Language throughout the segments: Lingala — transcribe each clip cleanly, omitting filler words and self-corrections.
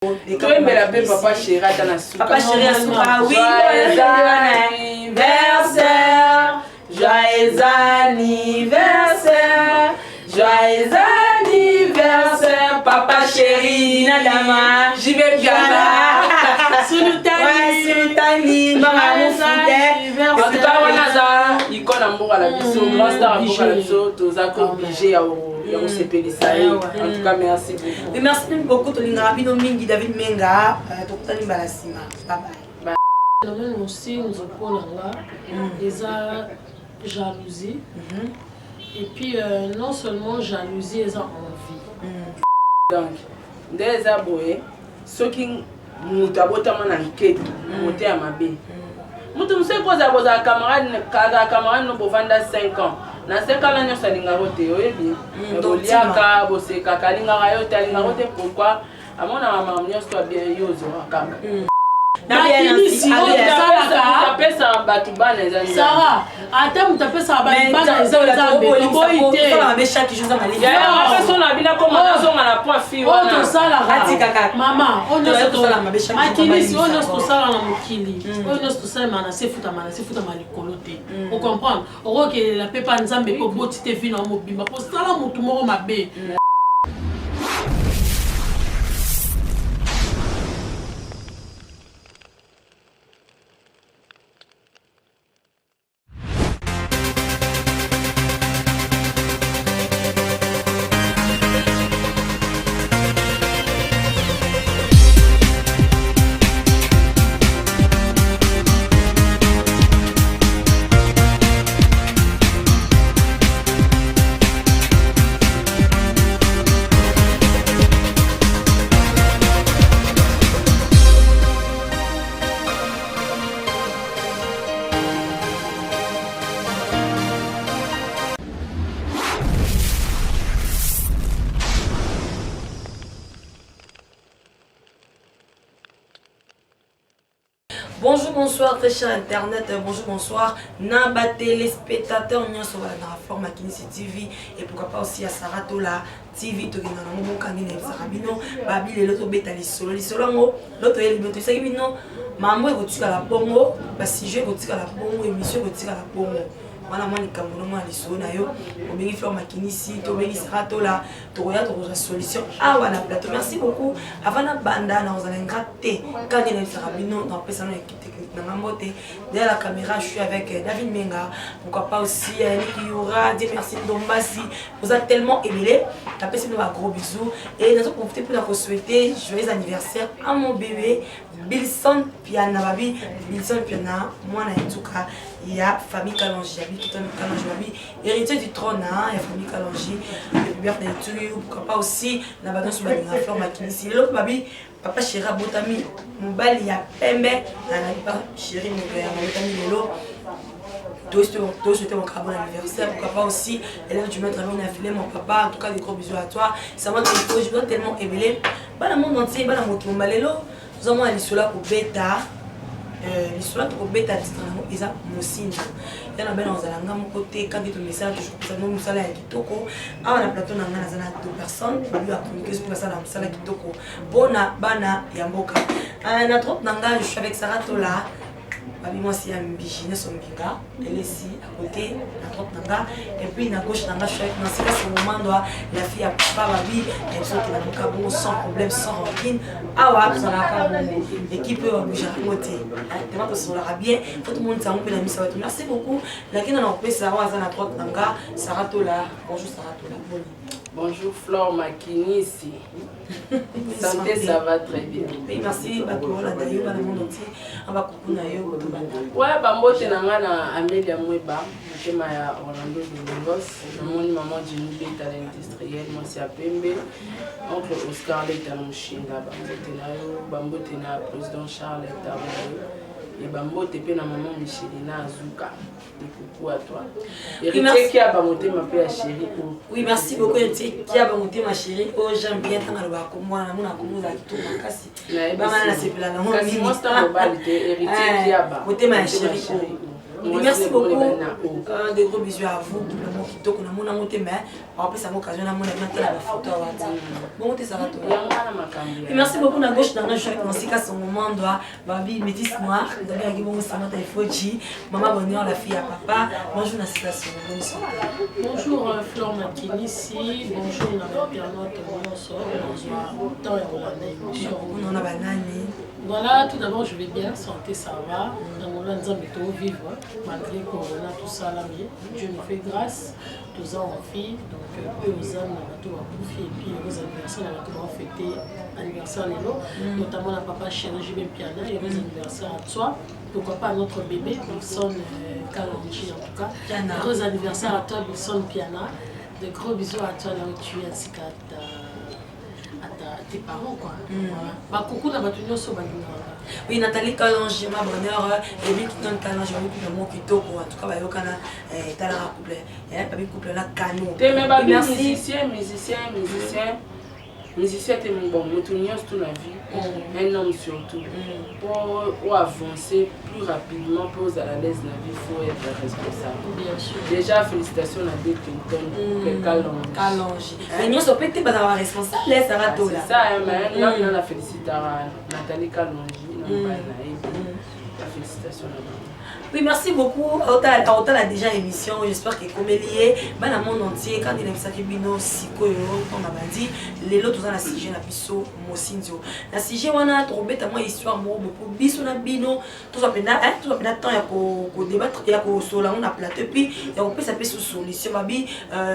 Toyembela mpe papa chéri ata na suka. Papa chéri ya suka, oui. Joyeux anniversaire, joyeux anniversaire, joyeux anniversaire, papa chéri. Nina Dama. JB Mpiana. Sulutani. Sulutani, mama mufute. En tout cas, wana aza icône ya mboka na biso, grand star ya mboka na biso, toza ko obligé ya ya kosepelisa ye. En tout cas, merci beaucoup. Oui, merci beaucoup tolingaka bino mingi. David Menga, tokutani mbala nsima. Bye bye. Phénomène mosinzo mpo na nga eza jalousie. Et puis non seulement jalousie, eza envie. Donc nde eza boye, soki moto abotama na nketo, moto ya mabe, moto mosusu ekozala kozala camarade, kazala camarade no, bovanda 5 ans, na 5 ans na nyonso alingako te, oyebi, boliaka, bosekaka, alingaka yo te, alingako te. Pourquoi? Amonaka makambo nyonso to bien, yo ozwaka kaka. Makinisi oyo tosalaka. Apesaka bato bana eza nzambe. Sara, ata moto apesaka bato bana eza Nzambe, toboyi te. Mabe chaque jour eza malili. Apeso na bino koma nazonga na point fi oyo wana. Tosalaka. Atika kaka. Mama, oyo nyonso Tosala mabe chaque jour, makinisi oyo balingisa nyonso bango. tosala na mokili, oyo nyonso tosalema na se, futama na se, futama likolo te. Ocomprendre? Okokelela mpe pa Nzambe mpe oboti te vi na yo mobimba mpo sala motu moko mabe. Bonjour, bonsoir, très cher internet. Bonjour, bonsoir. Na téléspectateurs nyonso balandaka Flore Makinisi TV et pourquoi pas aussi à Sarah Tola TV. Tokenda nango bokangi na yebisaka bino babi lelo tobeta lisolo. Lisolo yango lo toyeli bino, toyebisaki bino mambo ekotikala bongo, basujet ekotikala bongo, émission ekotikala bongo. Wana mwa likambo no, mwa lisolo na yo, obengi Flore Makinisi, tobengi Sarah Tola, tokoya tokozwa solution awa na plateau. Merci beaucoup. Avant na banda, na kozala ingrat te kani nayebisaka bino, napesa no équipe technique na ngambo te. Derrière la caméra, je suis avec David Menga, pourquoi pas aussi Yannick Yura, Dieu merci Ndombasi. Oza tellement ebele, napesi bino ba gros bisous et nazo profiter mpona kosouhaiter joyeux anniversaire à mon bébé Bilson Piana. Babi Bilson Piana, mwana ya nsuka ya famille Kalonji, ya Bikiton Kalonji, babi héritier du trône, hein, ya famille Kalonji. Happy birthday to you. Pourquoi pas aussi na bato nyonso balinga Flore Makinisi. Lelo mpe babi papa chéri abotami, mobali ya pembe na papa chéri, moto ya abotami lelo, tosouhaiter mon bon anniversaire. Pourquoi pas aussi élève du maître Amine Affilé, mon papa. En tout cas, des gros bisous à toi. Ça m'a je dois tellement ebele bana monde entier, bana mokili mobimba. Lelo toza mwana lisolo ya kobeta, lisolo tokobeta, titre yango eza mosinzo ya na bena. Kozala nga moko te, kandi tomesala toujours kopesa bino mosala ya kitoko awa na plateau na ngai. Naza na deux personnes, babi bachroniqueuse mpe basala mosala kitoko mpona bana ya mboka. Na droite na ngai, je suis avec Sarah Tola, babi mwasi ya mbiji nyonso mbinga elesi à côté na droite na nga. Et puis na gauche na nga, je suis avec Nancy Kasongomandwa, la fille ya papa. Babi ya biso okenda mboka bongo sans problème, sans rancune. Awa tozalaka bongo, équipe oyo babougeaka yango te, tema tosololaka bien, faut tomonisa yango mpe na miso ya bato. Merci beaucoup. Nakenda na kopesa oyo aza na droite na nga, Sarah Tola. Bonjour Sarah Tola, boni? Bonjour Flore Makinisi. Santé, ça va très bien. Oui, merci. Bato olanda yo, bana monde entier abakuku na yo, tobanda. Ouais, bambote na nga na Amelia Mweba, motema ya Orlando Domingos. Namoni maman Jenny Beta, l'industriel, mwasi ya pembe. Oncle Oscar Leta na Mushinga, bambote na yo, bambote na président Charles Taboye. Et bambote pe na maman Michelina Azuka. Des coucou à toi. Héritier Kiaba, motema pe ya chéri. Oui, merci beaucoup Héritier Kiaba, motema chéri. Oh, j'aime bien ntango alobaka kombo wana, namona kombo ozala kitoko makasi. Bangana nasepela nango Kasi mingi. mwasi ntango mobali te, Héritier Kiaba. Motema ya chéri. Merci beaucoup. De gros bisous à vous. Vraiment kitoko na mona ngote mais en plus ça occasion na mona bien la photo wata. Bon te ça to. Et merci beaucoup na gauche na je suis avec Mansika son moment doit Babi métis noir donc il bon Samantha Ifoji, maman bonheur la fille à papa. Bonjour Nasika son bonne santé. Bonjour Flore Makinisi, bonjour na internaute nyonso nazwa temps ya kolanda émission. On a banani. Voilà, tout d'abord je vais bien, santé ça va. Dans Nzambe to vivre malgré corona tout ça là mais Dieu nous fait grâce, toza en vie donc oyo oza na bato bakufi et puis heureux anniversaire na bato baofete anniversaire lelo, notamment na papa chéri JB Mpiana, heureux anniversaire à toi. Pourquoi pas à notre bébé Wilson Kalonji en tout cas. Piana. Heureux anniversaire à toi Wilson Piana. De gros bisous à toi là où tu es ainsi qu'à tes parents quoi. Voilà. Ba coucou na bato nyonso balingaka. Oui, Nathalie Kalonji, ma bonheur, et lui qui donne Kalonji, oui, puis mon kitoko, en tout cas, bah, yokana, talaka couple, babi couple là, canon. Te me babi. Merci. Musicien, musicien, musicien, musicien te, bon, moto nyonso to na vie, un homme surtout, pour avancer plus rapidement, pour ozala à l'aise na vie, faut être responsable. Bien sûr. Déjà félicitations na de Clinton, couple Kalonji. Kalonji. Mais nyonso pe te bazala responsable, Sarah Tola. C'est ça, hein, mais nga mina na félicitaka Nathalie Kalonji na mobali na ye, ba félicitation na bango. Oui, merci beaucoup. Autant déjà émission, j'espère que comme lié, ben le monde entier, quand il aime ça bino sikoyo, on a dit lelo toza na sujet na biso mosinzo. Na sujet wana tobeta moi histoire mo beaucoup biso na bino, toza pena hein, toza pena temps ya ko débattre ya ko sola na plateau puis ya ko pesa pe solution babi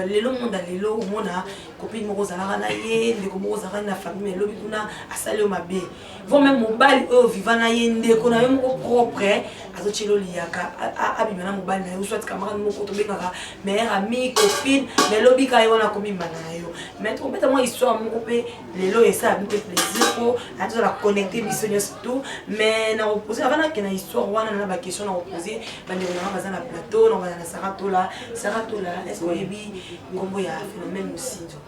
lelo monde lelo omona copine moko ozalaka na ye, ndeko moko ozalaka na famille mais lobi kuna asali yo mabe. Voire même mobali oyo vivant na ye, ndeko na yo moko propre azotiela oliaka abima na mobali na yo, soit camarade moko tobengaka meilleur ami, copine, mais lobi ka ye wana akomimana na yo. Mais tokobeta mwa histoire moko mpe lelo esala bi mpe plaisir po tozala connecté biso nyonso tout. Mais na kopose avant nakende na histoire wana na baquestion na kopose bandeko nanga baza na plateau, na kozala na Sarah Tola. Sarah Tola, est ce que oyebi nkombo ya phénomène mosinzo?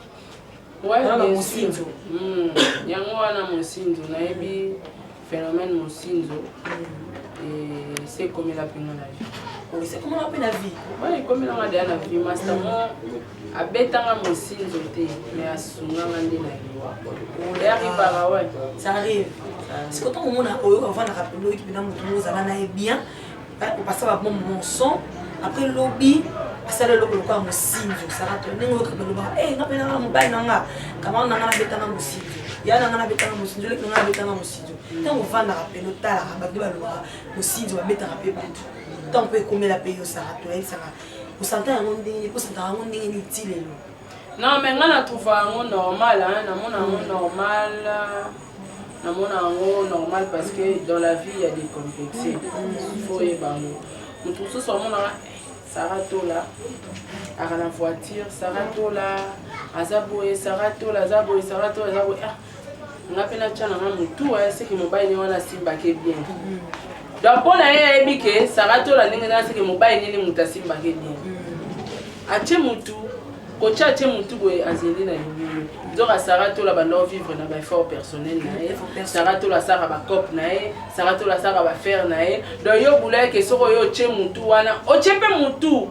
Ouais, Wana bien sûr. mosinzo. Yango wana mosinzo, nayebi phénomène mosinzo et c'est ekomela mpenga na vie. Oui, c'est comment mpe na vie. Ouais, ekomelanga deya na vie. Master mo abetanga mosinzo te mais asunganga nde na liwa eyarrivaka, ouais. Ça arrive. Siko ntango omona oyo ovandaka pene, oyoki mpena motu moko ozala na ye bien, opasa babon moment son, après lobi asala eloko lokola mosinzo. Osala to ndenge oyoka balobaka e nga mpe nanga mobali na nga, camarade na nga nabetanga mosinzo, ya na nga nabetanga mosinzo, leki na nga nabetanga mosinzo. Ntango ovandaka pene otalaka bato nde balobaka mosinzo babetaka mpe bato, ntango mpe ekomela mpe yo osaka to oyebisaka osanta yango ndenge nini, osantaka yango ndenge nini ti lelo? Non, mais nga na trouve yango normal, hein, namona yango normal, namona yango normal parce que dans la vie il y a des complexes. Faut oyeba yango, moto mosusu amonaka Sara Tola aka na voiture, Sara Tola aza boye, Sara Tola aza boye, Sara Tola aza boye, ah, nga mpe natya nanga motu seki mobali ne wana asimbake bien. Donc mpo na ye ayebi ke Sara Tola ndenge na seki mobali nini moto asimbake bien, atie motu kotia, atie motu boye, azeli na libulu. Nzoka Sara Tola banda vivre na baeffort personnel na ye. Sara Tola asalaka bacope na ye, Sara Tola asalaka baaffaire na ye. Donc yo bula yeke soki oyo otie motu wana, otie mpe motu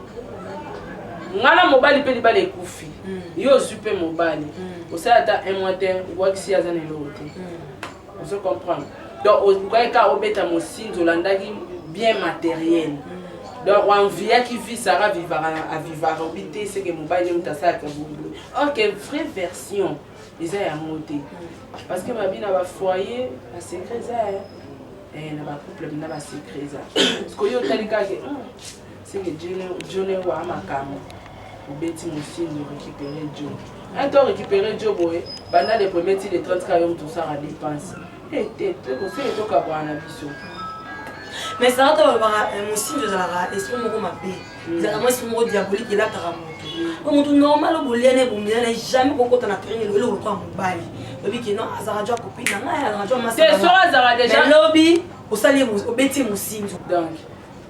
nga na mobali mpe libala ekufi, yo ozwi mpe mobali, osala ata un mois te, obwakisi, aza na eloko te. Ozo comprendre? Donc olukaki kaka obeta mosinzo, olandaki bien matériel, donc oenviaki vie Sara vivaka, avivaka obi te seke mobali nde moto asalaka boye. Ok, vraie version eza yango te parce que babi na bafoyer basecret eza, na bacouple na basecret eza. Parce que oyo otali kaka seke jone wa makambo, obeti mosinzo, récupérer jo un to récupérer jo boye, banda le premier ti le 30 ka yo moto osala dépense te, koseke tokabwana na biso. Mais Sara to balobaka mosinzo ezalaka esprit moko mabe, ezalaka mwa esprit moko diabolique elataka moto. Po motu normal oyo bolia na ebomela na jamais kokota na terrain eloko lokola mobali oyebi ke non, azalaka jwa copine na ngai, azalaka jwa te soki azalaka déjà lobi osali obeti ye mosinzo. Donc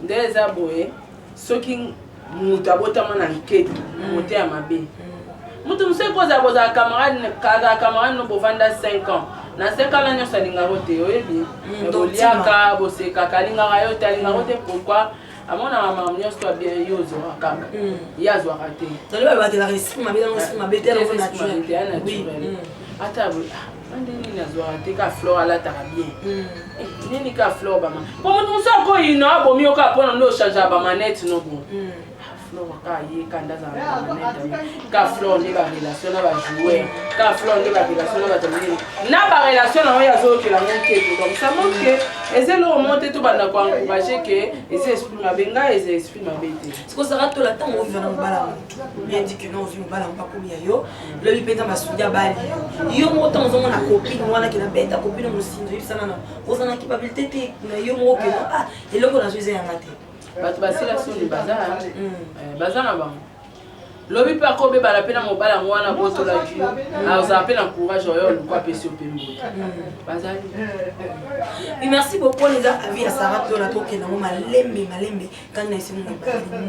nde eza boye, soki moto abotama na nketo moto ya mabe, moto mosusu ekozala kozala camarade, azala camarade no, bovanda 5 ans, na 5 ans na nyonso alingako te, oyebi, boliaka, bosekaka, alingaka yo te, alingako te. Pourquoi? Amonaka makambo nyonso to bien, yo ozwaka kaka, ye azwaka te. Tali balobatelaka esprit mabe nango, esprit mabe te, yango naturel. Ya naturel. Ata boye ande nini azwaka te, ka Flore alataka bien, nini ka Flore bama, po moto mosusu akoyina, abomi yo kaka mpona nde ochangeaka bamanete no. Bon, Flore ka ye kanda azala na bamanete, ka Flore nde barelation na bajoueur, ka Flore nde barelation na bato minene, na barelation na oyo azokela ngo nketo. Donc ça montre que eza eloko moko te tobanda koencourage ke eza esprit mabe. Ngai eza esprit mabe te. Sikozaka tola ntango oviva na mobala motu, bien dit que non, ozwi mobala ngo bakomi ya yo, lobi mpenza masundi abali yo, yo moko ntango ozomona copine wana ke nabeta copine mosinzo, oyebisanga na oza na culpabilité te na yo moko ke ah, eloko nazwi eza yanga te? Bato basila soni baza, baza na bango. Lobi mpe akobebana mpe na mobali yango wana botolaki yo, azala mpe na courage oyo oluka apesi yo mpe mbote. Bazali. Merci beaucoup. Wana eza avis ya Sara Tola. Tokende yango malembe malembe, kandi na esi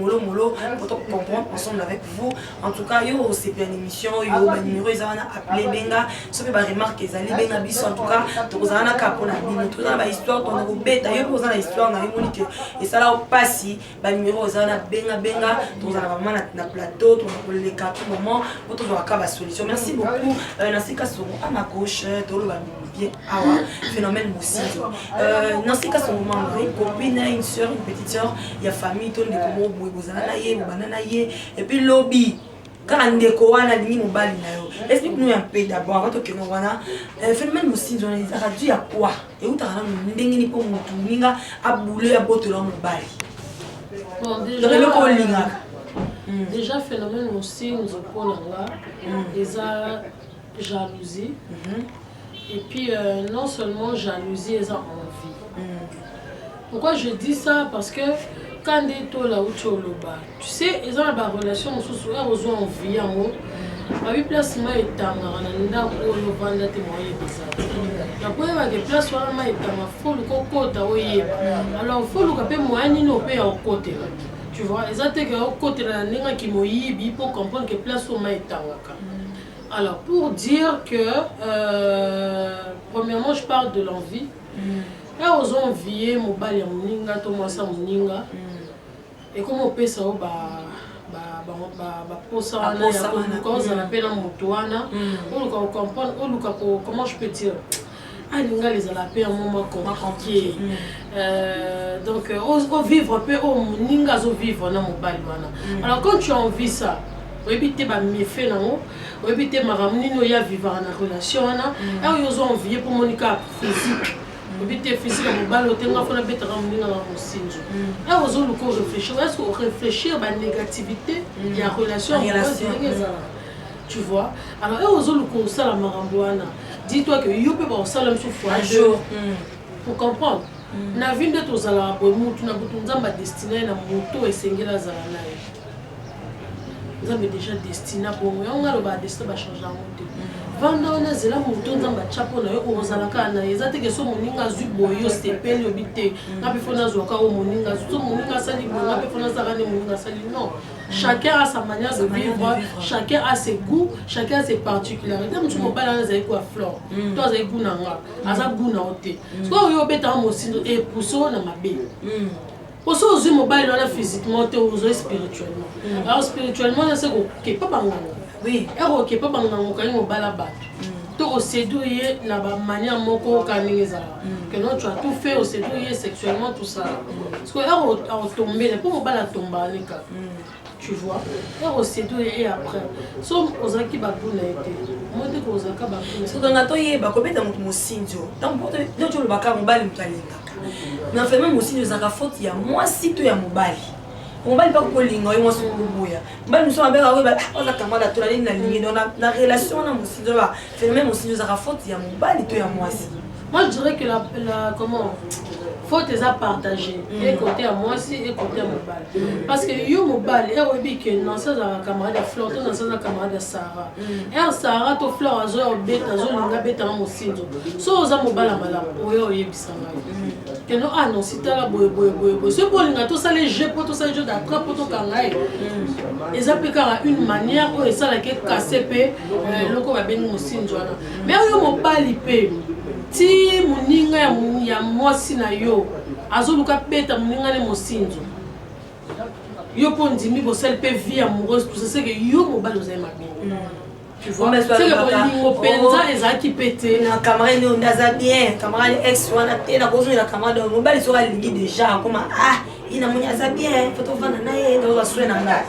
molo molo po tocomprendre ensemble avec vous. En tout cas, yo osepela na émission oyo, banumero eza wana, appele, benga. Soki baremarque ezali, benga biso. En tout cas, tokozala na kaka mpona bino. Toza na bahistoire tona kobeta. Yo mpe oza na histoire na yo, moni ke esala mpasi, banumero eza wana, benga, benga. Tozala vraiment na plateau, tona koleka tout moment po tozwaka basolution. Merci beaucoup. Nasika Songo à ma gauche, toloba bien awa phénomène mosinzo. Nancy Kasongo, membre, une copine, une sœur, une petite sœur ya famille to ndeko moko boye bozala na ye, bobanda na ye, et puis lobi kaka ndeko wana alingi mobali na yo. Explique nous un peu d'abord avant tokende wana, phénomène mosinzo wana ezalaka dû ya quoi? Eutaka nanu ndenge nini mpo motu moninga abule abotola mobali? Donc eloko olingaka. Déjà, phénomène mosinzo mpo na nga eza jalousie. Et puis non seulement jalousie, eza envie. Pourquoi je dis ça? Parce que quand nde tola uti oloba, tu sais, eza na barelation mosusu oyo ozwa envie yango. Babi place mai etangaka na ndako oyo ovanda te, moyeba eza te. Nakoyebake place wana mai etanga, faut luka okota oyeba. Alors faut luka mpe moyen nini ope ya okotela, tu vois. Eza te ke okotela na ndenge aki moyibi mpo comprendre ke place oyo mai etangaka. Alors, pour dire que premièrement, je parle de l'envie. Ozo envie mobali ya moninga to mwasi ya moninga, ekomi opesa yo baposa wana ya koluka ozala mpe na moto wana, oluka kocomprendre, oluka, comment je peux dire, alinga ezala mpe ya moment compliqué. Donc ovivre mpe oyo moninga azovivre na mobali wana. Alors quand tu as envie ça, oyebi te baméfaits nango, oyebi te makambo nini oyo avivaka na relation wana. Oyo ozo envie mpo monika physique, oyebi te physique ya mobali ote, nga fona betaka moninga na mosinzo. Ere ozoluka oréfléchir, est ce que oréfléchir banégativité ya relation amoureuse ndenge ezalaka, tu vois? Alors ere ozoluka osala makambo wana, dis-toi que yo mpe bakosala miso fois deux pour comprendre. Na vie nde tozalaka boye, mutu na butu Nzambe adestine ye na moto esengeli azala na ye. Nzambe déjà destina bongo yango. Nga aloba destin bachange yango te. Vanda wana, zela moto Nzambe atya mpo na yo, ozala kaka na ye. Eza te ke so moninga azwi boye, yo sepeli, obi te nga mpe faut nazwaka oyo moninga azwi, so moninga asali boye, nga mpe faut nazalaka nde moninga asali. Non, chacun a sa manière de vivre, chacun a ses goûts, chacun a ses particularités. Mosu mobali wana azali kwa Flore to azali goût na nga, aza goût na yo te. Soki oyo obetaka mosindo, epousse oyo na mabe. Oso ozwi mobali wana physiquement te, ozwi spirituellement. Alors spirituellement na se kokepa banganga, ere okepa banganga, okangi mobala bato to oséduire ye na bamanière moko oka ndenge ezalaka que non, tu as tout fait, oséduire ye sexuellement, tout ça. Parce que ere aotombele mpo mobali atombaka ne kaka, tu vois, ere oséduire ye et après so ozalaki bagoût na ye te, mo te kozalaka bagoût. Sokanga toyeba kobeta moto mosinzo, ntango olobaka mobali moto alingaka na famille, mosinzo ezalaka faute ya mwasi to ya mobali? Mobali mpa kolinga oyo, mwasi koboya. Mobali mosusu abengaka oyo aza camarade atola nini nalingi. Donc na relation wana mosinzo, ba phénomène mosinzo ezalaka faute ya mobali to ya mwasi? Moi, je dirais que la comment, faute eza partagé, e côté ya mwasi, e côté ya mobali. Parce que yo mobali, ere oyebi ke Nancy azalaka camarade ya Flore to Nancy aza camarade ya Sara, ere Sara to Flore azoya obeta, azolinga abetanga mosinzo, so oza mobali ya malamu, oyo oyebisa ngai keno: "Ah Nancy, tala boye boye boye boye." Soki bolinga tosala jeu mpo tosala jeu d'attrape mpo tokanga ye, eza mpe kaka une manière oyo esalaki ekase mpe eloko babengi mosinzo wana. Mais oyo mobali mpe ti moninga ya mwasi na yo azoluka beta moninga ne mosinzo. Yo mpo ondimi bosali mpe vie amoureuse, tout ça, c'est que yo mobali ozali mabe. Tu vois, c'est que bolingo mpenza ezalaki mpe te. Na camarade nde aza bien, camarade ex wana te, nakozongela camarade oyo. Mobali soki alingi déjà akoma, ah, ye namoni aza bien, faut tovanda na ye, nazozwa soin na ngai.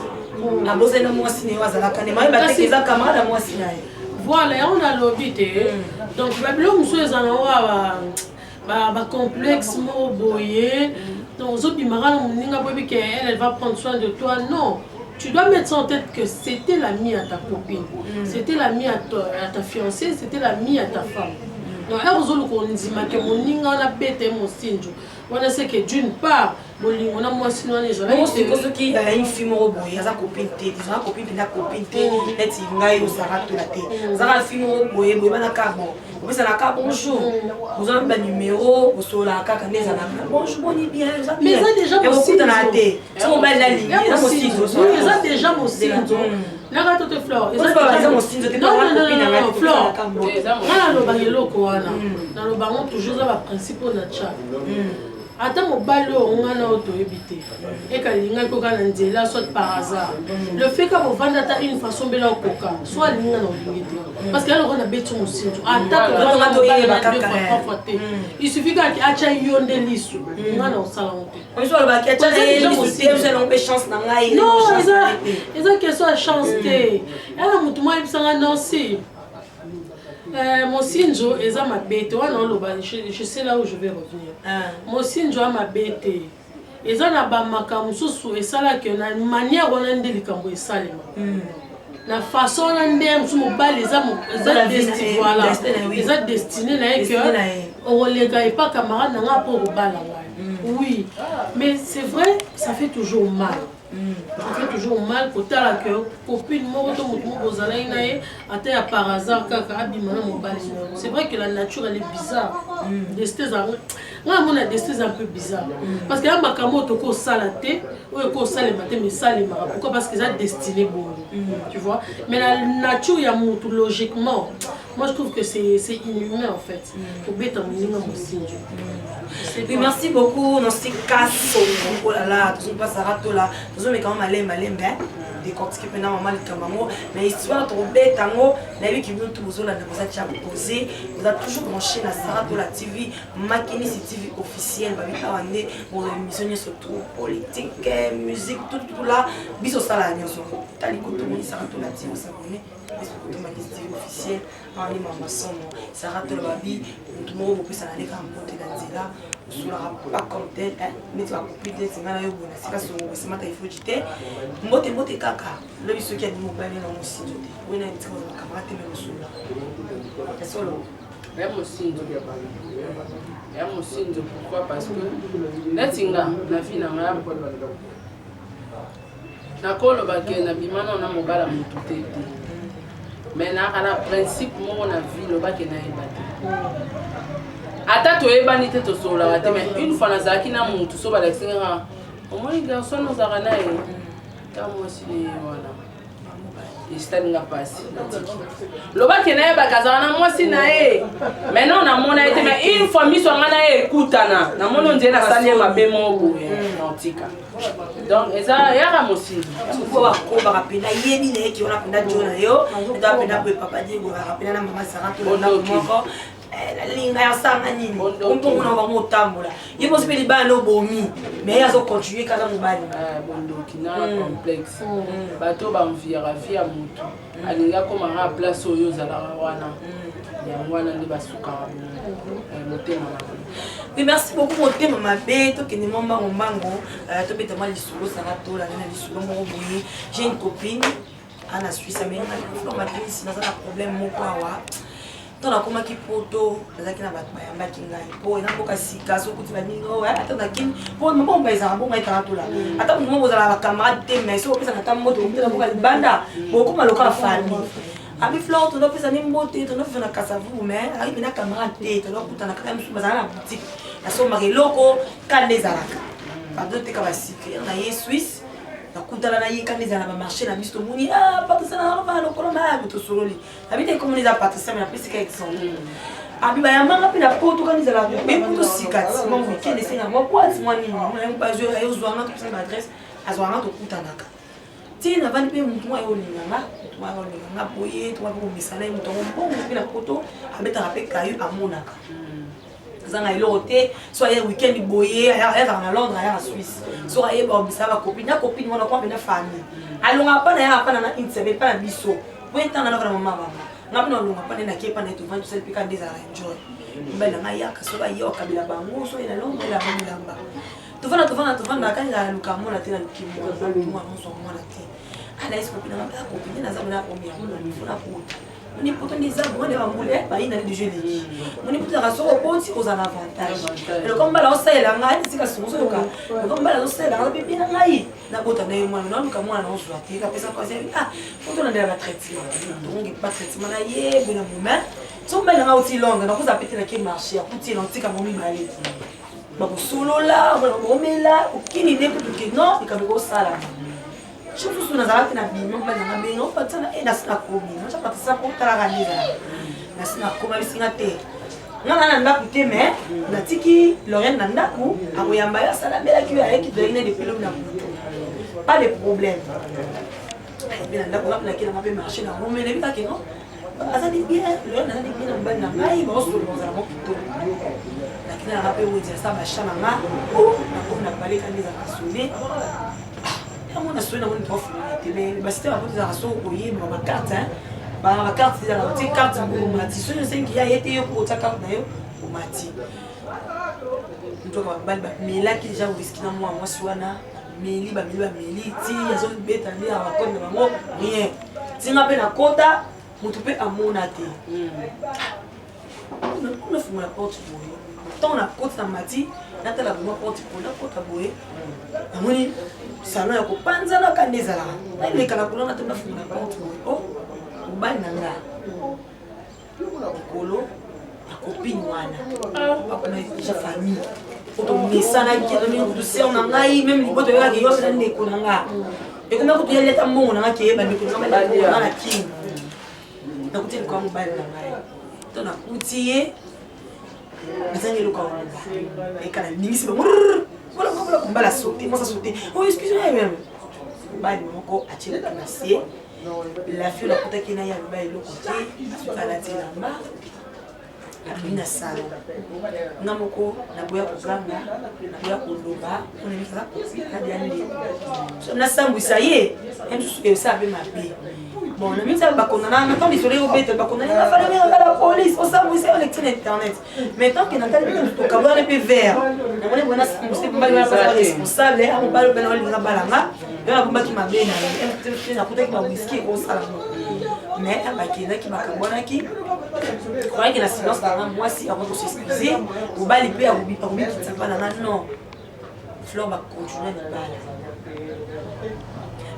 Abosani na mwasi na ye oyo azalaka ne mayeba te eza camarade ya mwasi na ye. Voilà, yango nalobi te. Donc babiloko mosusu eza nango bacomplexe moko boye. Donc ozobimaka na moninga, boyebi ke elle, elle va prendre soin de toi. Non, tu dois mettre ça en tête que c'était l'ami à ta copine, c'était l'ami à ta fiancée, c'était l'ami à ta femme. Donc ere ozoluka ondima ke moninga wana beta ye mosinjo wana, c'est que d'une part bolingo na mwasi wana ezalaki. Siko soki une fille moko boye aza copine te, tozala copine mpenza, copine te neti ngai ozalaka tola te, azalaka fille moko boye boye, bana kaka bon, opesanaka bonjour, ozala banumero, osololaka kaka nde ezalaka bonjour, boni, bien. Mais eza déjà Okutana te so mobali alingi, eza mosinzo. Eza déjà mosinzo naka to te, Flore. Eza mosinzo te. Flore, nga nalobaka eloko wana, naloba yango toujours, eza baprincipe oyo na tya. Ata mobali oyo nga na oyo toyebi te, ekalingaki oka na nzela, soit par hasard, le fait ka bovanda ata une façon mbela okoka, so alingi nga na olingi te, parce que aloko na beti mosinzo, ata tovanda deux fois, trois fois te, il suffit kaka atya yo nde lisu, nga na osala ngo te. Non, eza question ya chance te. Yana motu moko ayebisanga Nancy, mosinzo eza mabe te. Wana oloba, je sais là où je vais revenir. Mosinzo ya mabe te, eza na bamakambo mosusu esalaki na manière wana nde likambo esalema na façon wana nde mosusu mobali eza voilà, eza destiné na ye ke okoleka epa camarade na nga mpo okobala ngai. Oui, mais c'est vrai, ça fait toujours mal, ça fait toujours mal kotala ke copine moko to motu moko ozalaki na ye, ata ya par hasard kaka, abima na mobali. C'est vrai que la nature, elle est bizarre. Destin ezalanga, ngai namona destin eza un peu bizarre, parce que ya makambo oyo tokosala te, oyo ekosalema te, mais esalemaka. Pourquoi? Parce que eza destiné bongo, tu vois. Mais la nature ya motu, logiquement, moi je trouve que c'est inhumain en fait, kobeta moninga mosinzo. Oui, merci beaucoup, Nancy Kassongo. Oh là là, tozopasaka tola, tozomeka malembe malembe, décortiquer mpena mama likambo yango. Mais histoire tokobeta yango, nayebi ki bino tu bozolanda, boza tia posé, boza toujours branché na Sara Tola TV, Makinisi TV officiel. Babi awa nde bozwa émission nyonso, tout politique, musique, tout tout là, biso osala nyonso. Tali kotomoni Sara Tola TV, osabone biso Makinisi TV officiel. Awa nde mama somo Sara Tola. Babi motu moko bopesana nde kaka mbote na nzela, osolaka pas comme tel neti bakopi te. Neti ngai na yo boye na sika songo esimata ifoji te, mbote mbote kaka. Lobi soki alingi mobali na mosinzo te, oyo na yebitika kozala camarade te, me mosola ya solo. Ya mosinzo, ya mosinzo. Pourquoi? Parce que neti nga na vie na nga, nakoloba ke nabima nao na mobala motu te te, mais nayaka na principe moko na vie, lobake nayeba te, ata toyebani te, tosololaka te, mais une fois nazalaki na motu, so balakisi ngaka, omoni garçon ozalaka na ye, ta mwasi ne ye wana, esalinga mpasi. Natiki, lobaki nayebaka azala na mwasi na ye. Maintenant namona ye te, mais une fois miso yanga na ye ekutana, namoni ondie nasali ye mabe moko boye, naotika. Donc eza yaka mosinzo. Po bakobaka mpena yebi na ye ki wana mpenza jo na yo eza mpena boye, papa Diego azalaka mpena na mama Sara to na ndako moko, nalinga ya sanga nini, ombongo na bango otambola ye mosi mpe libala na obomi, mais ye azocontinue kaka mobali. Bondoki na complexe. Bato banviaka vie ya motu, alingi akomaka place oyo ozalaka wana, yango wana nde basukaka bongo, motema mabe. Oui, merci beaucoup. Motema mabe, tokende mwa mbango mbango, tobeta mwa lisolo. Sara Tola na lisolo moko boye, j'ai une copine ana Suisse, amenga makinisi, naza na problème moko awa. Ntango nakomaki Poto, nazalaki na bato bayambaki ngai, mpo eza mboka sika, sokuti baninga oyo ata nakini mpo mabomba ezalaka bongo etanga tola, ata motu moko ozalaka bacamarade te, mais soki opesaka ata mbote, okutela mboka libanda, bokoma lokola famille. Abi Flore, tozopesa ni mbote, tozofisa na Kasavubu, mais azalaki mpena camarade te, tozokutana kaka mosusu, bazala na boutique, nasombaka eloko kanda ezalaka, bazoteka basucre na ye Suisse, nakutana na ye kanda ezala na bamarché na biso, tomoni Patricia na lokolo mayabe, tosololi. Abi te komona eza Patricia, me napesika exemple. Abi bayambanga mpe na Poto kani ezala bepoto sika ti mwa weekend, esenga mwa boite mwa nini, ayozwanga, topesana baadresse. Azwaka nga, tokutanaka ti navandi mpe motu moko aye olinga nga, motu moko aye olinga nga boye, toka mpe komesana ye. Moto yango mbongo mpe na poto abetaka mpe kayu, amonaka azanga eloko te. So aye weekend boye, ayazaka na Londres, ayaka Suisse, so ayeba obisaka bacopine na copine wana kwa mpe na famille. Alongaka mpa na yaka mpa na une semaine mpa na biso po etanga naka na mama bango. Nga mpe nalonga mpa nde nakie mpa na ye, tovandi, tosali mpe kaka nde ezalaka enjoy. Mobali na ngai yaka, soki aye akabela bango, so ye na Londres elamba bilamba. Tovanda, tovanda, tovanda kani naluka mwana te, naluki mwana, mwana ozwa mwana te. Anaïs copine nanga mpe copine naza mona première mona pota moni poto nde eza mwana bambula bayina nde deja eleki moni poto ezaka soki oboti oza na avantage. Eloko mobali aosalela ngai esika songo ozoyoka, eloko mobali azosalela ngai bebe na ngai nabota na ye mwana, naluka mwana naozwa te. Napesa kasi ah po tolandela batraitement, tokongi batraitement na ye boye na moment. So mobali nanga auti Londres, nakozala pe te nake marché, akuti ye na otika bango mibale bakosolola, bakomela okini nde kutu ke non, likambo ekosalama. Mosusu nazalaki na bima, mobali nanga benga opatisa na nasi nakomi natyapatisa po talaka nde ezalaka nasi nakoma bisinga te. Nga na ndako te, mais natiki Lorraine na ndako, akoyamba yo, asalambelaki yo, ayaki toyaki na depuis lobi na butu, pas de problème. Ayebi na ndako, nga mpe nakelanga mpe marché na ngo, mais nayebi kaka non, azali bien Lorraine, azali bien na mobali na ngai, baosolola, kozala mo kitoko. Nakenda nanga mpe wenze, asala basha na nga, nakomi na paleka nde ezalaka sonné yango na soki namoni tofungola te. Mais basite bapoto ezalaka soki koyeba bacarte, bacarte ezalaka otie carte omati, soki osengi ya ye te, yo mpo otia carte na yo omati. Ntoka bamibali bamelaki deja whisky na mwa mwasi wana, bameli, bameli, bameli ti azobeta nde ya bakode na bango, rien. Tinga mpe nakota, motu mpe amona te. Nafungola porte boye, ntango nakoti na mati, natala vraimen porte po nakota boye, namoni salon ya kopanzanaka nde ezalaka. Naleka na kuna, nata nafungola porte boye, o mobali na nga likolo ya copine wana akoma deja famille po tomesanaki kutu sœur na ngai, même liboto oyokaki yo na ndeko na nga ekoma kutu yaleta mbongo na nga keye bandeko na nga mbongo na nga na Kini. Nakuti eloko ya mobali na ngai to nakuti ye nazangi eloko ya koloba, eka naningisi bango mbala saute, mwasi asaute, oh excuse moi même. Mobali moko atie motu na se, la fille nakutaki na ye aloba eloko te, asuki alati elamba, abimi na salon. Nga moko naboya koganga, naboya koloba mpona aza copine nadia ndeko, nasambwisa ye ye mosusu esala mpe mabe. Bon, na mingi bakondana na ntango lisolo ekobeta, bakondana nga fana benga la police, osambwisa yo lecture na internet. Mais tant que natali mpe tokabwana mpe vert, namoni boye nasambwisa mobali wana aza responsable, mobali obena olinga balanga yo, nabombaki mabe na ye, nakutaki bawiski ekosala ngo. Mais bakendaki, bakabwanaki, croyaki na silence nanga mwasi akoki kos'excuse, mobali mpe akobikitisa mpa nanga. Non, Flore, bacontinue libala,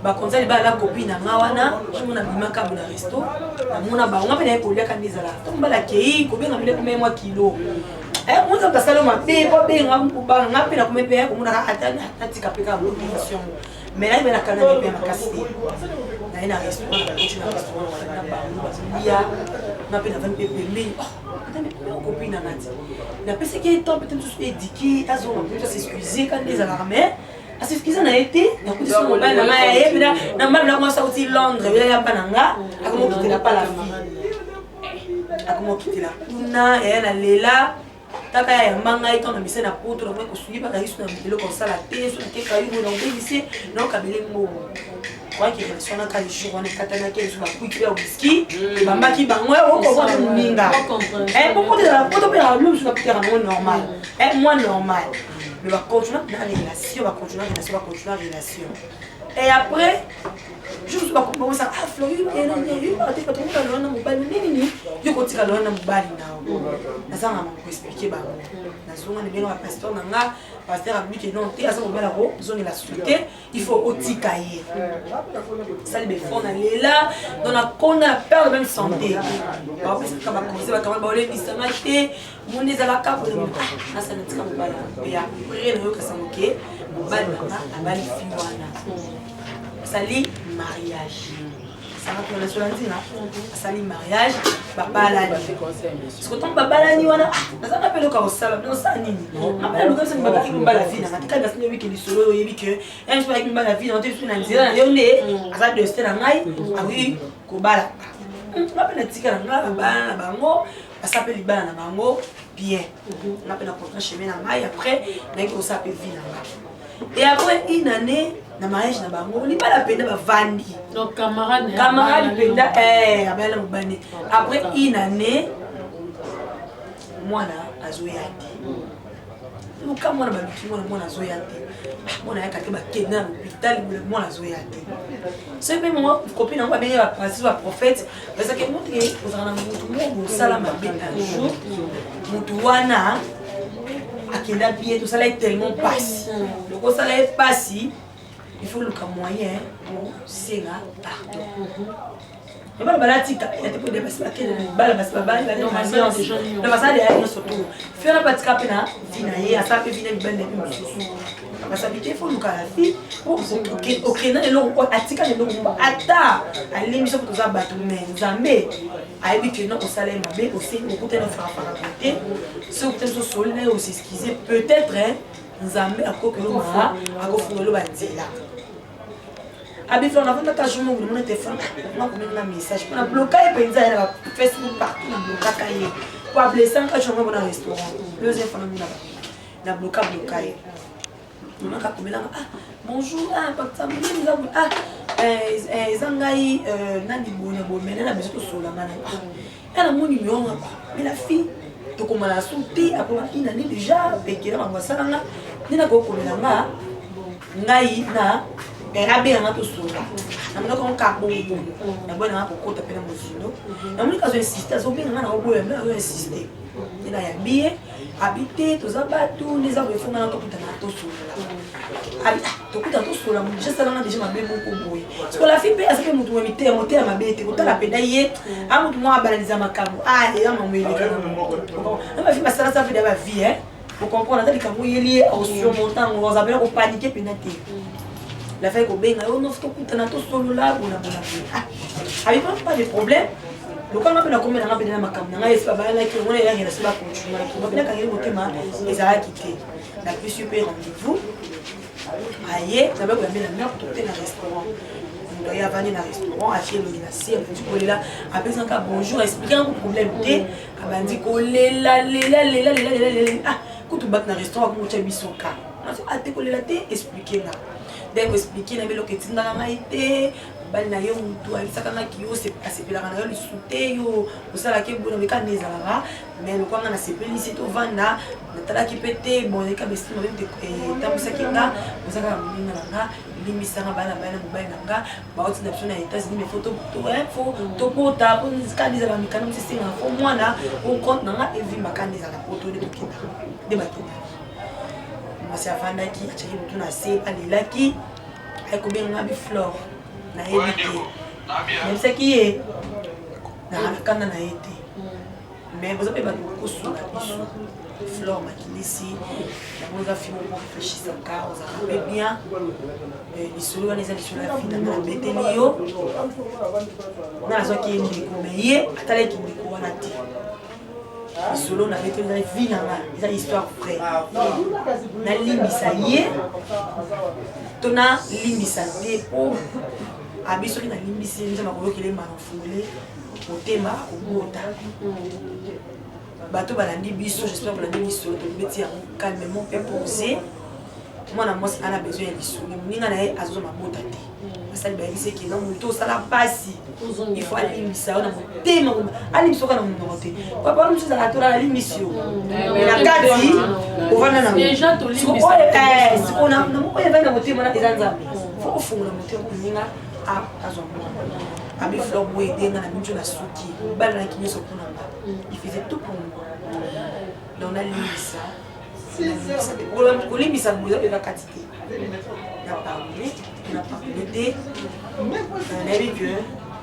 bakonza libala na copine na nga wana. Somo nabimaka bo na resto, namona bango, nga mpe naye koliaka nde ezalaka to mobali akei kobenga mile komeye mwa kilo monza moto asali mabe po abenga obanga nga mpe nakome mpe komonaka ata natika mpe kaka motivation yango. Mais nayebi nakangaki mpe makasi te. Naye na restaurant, nakoti na restaurant na bango, bazolia, nga mpe navandi mpe pembeni copine na nga ti napesaki ye temps peut-être mosusu éduqué azonga mpe s'excuse ka nde ezalaka, mais as'excuse na ye te. Nakuti so mobali na ngai aye mpena na mobali na mwasi auti Londres, oya mpa na nga, akoma okitela pa la fille, akoma okitela kuna yaya na lela kaka ya yamba ngai. Ntango na mise na poto, nakoki kosungi baka lisu na eloko kosala te, so nakeka yo nakobengisi, naokabele mbongo kwaki. Relation naka jour wana ekatanaki, esu bakwiki ya whisky ebambaki bango okobwa mpe moninga po poto mpe na mosusu nakutaka nango normal, moi normal. Mais bacontinue na relation, bacontinue relation, bacontinue relation. Et après jour mosusu bakomisa ah Flori batongoka loa na mobali nini, yo kotika loa na mobali nao. Nazanga mama koexpliquer bango, nazonga na benga bapasteur na nga. Pasteur alobi ke non te, aza mobali akozongela su te, il faut otika ye. Sali befort na lela, donc nakonda na perdre même santé. Bapesaka baconseil, bakamai baolebisanga te, monde ezalaka boye, nasala tika mobali. E après nayokasa moke, mobali nanga abali fi wana, asali mariage. Sara ntina asali mariage, babalani. Siko ntango babalani wana, nazanga mpe eloko ya kosala. Nosala nini? Abala luka biso babaki mobala vie nanga tika basi. Oyebi ke lisolo oyo, oyebi ke ya biso bayaki mobala vie nanga te. Biso na nzela na yo nde aza destin na ngai, akoki kobala nga mpe. Natika na nga, babala na bango, basala mpe libala na bango bien. Nga mpe na continue chemin na ngai. Après nayaki kosala mpe vie na nga. Et après une année na mariage na bango, libala mpenza bavandi. Donc camarade. Camarade mpenza, abala na mobali. Après une année, mwana azoya te. Luka mwana, baluki mwana, mwana azoya te. Mwana ayaka te. Bakende na l'hôpital, mwana azoya te. Soki mpe moko copine yango babenge bapasteur, baprophète, bazalaki moto ozala na motu moko bosala mabe. Un jour motu wana akenda bien, tosala ye tellement pasi. Loko osala ye pasi, il faut luka moyen osenga pardon. Bana balatika ya te, po basi bakende bala, basi babali na basala ya nyonso to fera batika mpe na vie na ye, asala mpe vie na mibali na ye mpe mosusu. Basabi te, faut luka la fille okenda na eloko atika na eloko moko, ata alimbi. Soki toza bato, mais Nzambe ayebi ke no osala ye mabe, osengi, okutani ofarafara boye te. Soki okutani, so osoli na ye, os'excuse, peut-être Nzambe akoki oloma, akofungola banzela. Abifla navandaka jour moko, namona telefone nakomenga message mpo na bloka ye mpenza ye na Facebook partout, na blokaka ye po ablesanga jour moko na restaurant. Deuxième fois namona na bloka ye, monaka akomelanga: "Ah bonjour, ah papa, eza ah eza ngai nani boye na boye, mene na biso tosolanga na ya namoni numéro nga." Mais la fille, tokomana su te. Après une année déjà, pekela bango asalanga nde nakokomela nga ngai na abenganga tosola. Namonaka ngo kaka bongo bongo, naboya nanga kokota mpe na mozindo. Namoni azo insiste, azobenga nga, na oboya, me azo insiste nde nayambi ye. Abi te, toza bato nde eza boye, fonga na tokutana tosolola. Abi tokutana tosolola, motu asalanga déjà mabe moko boye. Siko la fille mpe aza mpe motu ya motema mabe te. Kotala mpenza ye a motu moko abalaniza makambo, a eya mambo elekana na bafille basalasa mpe da bavie ocomprendre. Ata likambo oyeli ye, akosurmonte yango, aza mpena kopaniquer mpena te. La fille kobenga yo nof, tokutana tosolola bona bona boye. Abi pas de problème. Lokanga mpe nakomelanga mpe na makambo na ngai esi babalanaki yango na eyangela so bakontinuaki mpe nakangeli motema ezalaki te. Napesi yo mpe rendez-vous. Aye, nabe koyambe na ndako, tote na restaurant. Moto aye, avandi na restaurant, atie elongi na se, abandi kolela. Apesaka bonjour, explike yango problème te, abandi kolela lela lela lela lela lela. Ah, kutu bato na restaurant akomotya biso ka ate kolela te. Explike nga ndenge koexplike na biloko etindaka ngai te. Mobali na yo motu ayebisaka ngaki yo asepelaka na yo lisusu te, yo osalaki ebona beka nde ezalaka. Mais lokwanga nasepelisi, tovanda, natalaki mpe te. Bon, eka besima mpe etambwisaki nga. Oza kaka moninga na nga, limbisanga. Bana bana mobali na nga bauti na biso na États-Unis, mais faut tobota po kanda ezala mikanda mosu esengaka faut mwana po compte na nga evimba. Kanda ezala po to nde tokendaka nde bakendaki. Mwasi avandaki, atiaki motu na se, alelaki. Akobenga bi Flore, nayebi te. Nayebisaki ye nakanda na ye te, mais boza mpe bato bokosunga biso. Flore Makilisi yango oza fille moko réfléchissaka, ozalaka mpe bien. Lisolo wana eza lisolo ya vie na nga. Nabeteli yo nga nazwaki ye ndeko, mais ye atalaki ndeko wana te. Lisolo nabeteli eza vie na nga, eza histoire vraie. Nalimbisa ye to nalimbisa te? Mpo abi soki nalimbisi ye, Nzambe akoyokela ye, mana ofungole motema, akobota. Bato balandi biso, j'espère bolandi lisolo tobeti yango calmement mpe posé. Mwana mwasi ana besoin ya lisolo, moninga na ye azozwa mabota te. Basali bayebisi eke na moto osala mpasi, il faut alimbisa yo na motema, alimbisa oka na monoko te. Papa wana mosusu ezalaka tolala, alimbisi yo na kati, ovanda nango sikoyo. Oyo evandi na motema wana eza Nzambe. Faut ofungola motema mpo moninga azwa mwana. Abi Flore boye edenga na minjo na suki balanaki nyonso mpona nga, il faisait tout pour moi. Donc nalimbisa kolimbisa boye eza mpenza kati te. Na pardonne, na pardonne te, nayebi ke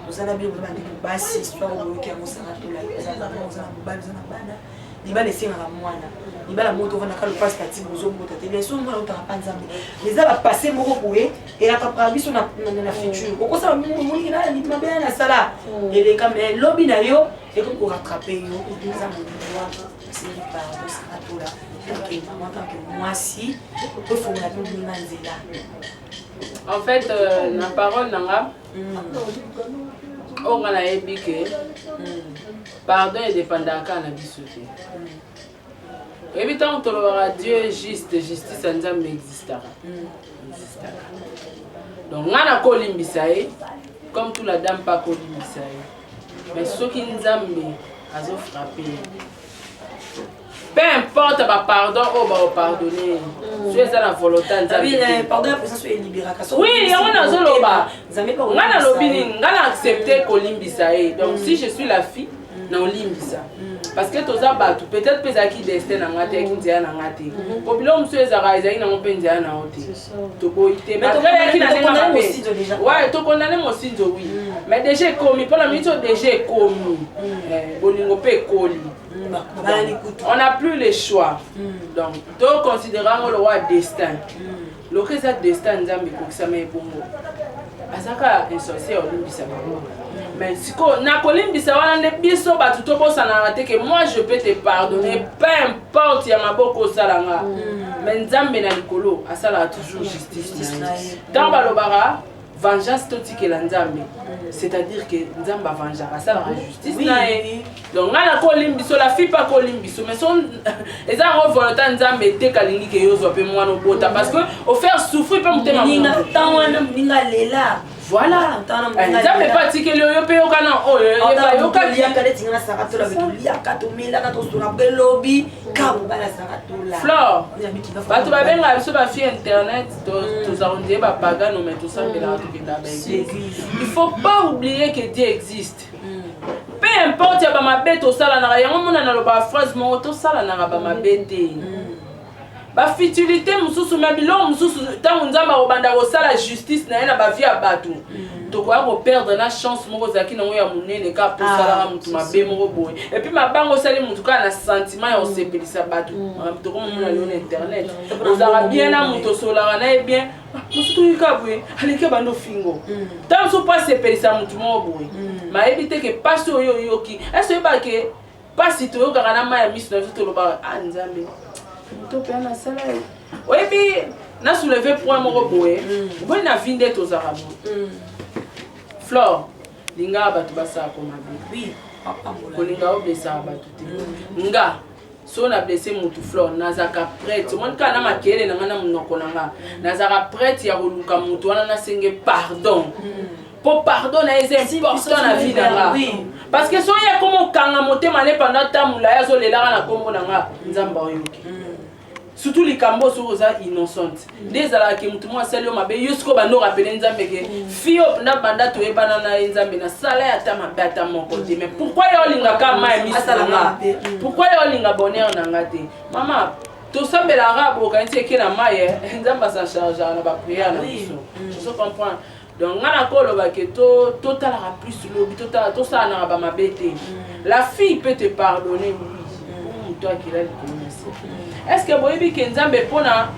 oza na bino, boza bandeko basi. Histoire oyoki yango, osala tola, oza mama, oza na mobali, oza na bana. Libala esengaka mwana. Libala moko tovandaka lopasi tati bozobota te, bien sûr mwana otaka pa Nzambe, mais eza bapasse moko boye elakapaka biso na futur. Okosala moniki na mabe ya nasala eleka, mais lobi na yo ekomi korattraper yo. Eza moninga wana osengi pardon, Sarah Tola, tant que mama, tant que mwasi, tofongola mpe moninga nzela. En fait, na parole na nga oyo nga nayebi ke pardon edépendaka kaka na biso te. Oyebi, ntango tolobaka Dieu est juste, justice ya Nzambe existaka, existaka. Donc nga nakolimbisa ye comme tout la dame mpe akolimbisa ye, mais soki Nzambe azofrapper ye, peu importe bapardon oyo baopardonner ye, so eza na volonté ya Nzambe. Pardon ya puissance oyo elibéraka. Oui, yango nazoloba. Nga nalobi nini? Nga na accepte kolimbisa ye. Donc si je suis la fille, na olimbisa, parce que toza bato. Peut-être mpe ezalaki destin na nga te, eyaki nzela na nga te, po biloko mosusu ezalaka, ezalaki nango mpe nzela na yo te. Toboyi te eyaki na ndenge mabe. Ouais, tokondane mosinzo, oui, mais déjà ekomi mpona miniti oyo, déjà ekomi bolingo mpe ekoli, on n'a plus le choix. Donc toconsidérer yango lokola destin. Lokola eza destin, Nzambe ekokisama ebongo, azaka insensé ya olimbisa bango. Mais sikoyo nakolimbisa wana nde biso bato tobosanaka te ke moi, je peux te pardonner, peu importe ya maboko osala nga, mais Nzambe na likolo asalaka toujours justice na ye. Ntango balobaka vengeance totikela Nzambe, c'est-à-dire que Nzambe avengeaka, asalaka justice na ye. Donc ngai nakolimbiso, la fille mpe akolimbiso, mais so eza yango volonté ya Nzambe eteka, alingi ke yo ozwa mpe mwana obota, parce que ofaire souffrir mpe motema. Ntango wana moninga alela. Voilà, Nzambe mpe atikeli oyo mpe yokana oyo. Yokaliaka neti nga na Sarah Tola, toliaka, tomelaka, tosola mpe lobi ka mobali ya Sarah Tola. Flore, bato babengaka biso bafille internet, tozala ondie bapagano, mais tosambelaka, tokendaka baéglise. Il faut pas oublier que Dieu existe. Peu importe ya bamabe tosalanaka, yango mona nalobaka phrase moko: tosalanaka bamabe te, bafutilité mosusu, mais biloko mosusu, ntango Nzambe akobanda kosala justice na ye na bavie ya bato, tokoya koperdre na chance moko ozalaki nango ya monene kaka mpo osalaka motu mabe moko boye. Et puis mabango osali motu kaka na sentiment ya kosepelisa bato. Tokomomona lelo na internet, ozalaka bien na moto, osolaka na ye bien, mosusu toyika boye, aleki abanda ofingo ntango mosusu mpo asepelisa motu moko boye. Mayebi te ke pasi oyo oyoki ese oyebaka ke mpasi toyokaka na mai ya miso na biso, tolobaka: "A Nzambe, moto mpe nasala ye." Oyebi, na soulever point moko boye. Boye na vie nde tozalaka boye. Flore, lingaka bato basalaka mabe, kolinga oblessaka bato te. Nga so na blesser motu, Flore, nazalaka prête. Omoni kaka na makele na nga, na monoko na nga, nazalaka prête ya koluka motu wana, nasenge pardon, mpo pardon na ye eza important na vie na nga, parce que soki akoma okanga motema ne pendant ta molai, azolelaka na nkombo na nga, Nzambe aoyoki. Surtout likambo soki oza innocente, nde ezalaka ke motu moko asali yo mabe, yo sikoyo bando rappeler Nzambe ke fille oyo mpenza, banda toyebana na ye, Nzambe, nasala ye ata mabe ata moko te, mais pourquoi ye olingaka mai ya miso na nga? Pourquoi ye olinga bonheur na nga te? Mama, tosambelaka bokanisi eke na mai, Nzambe as'en chargeaka na baprière na biso. Ozo comprendre? Donc nga nakoloba ke totalaka plus lobi, tosalanaka bamabe te. La fille peut te pardonner, oui, moto akela likolo na se. Est ce que boyebi ke Nzambe mpona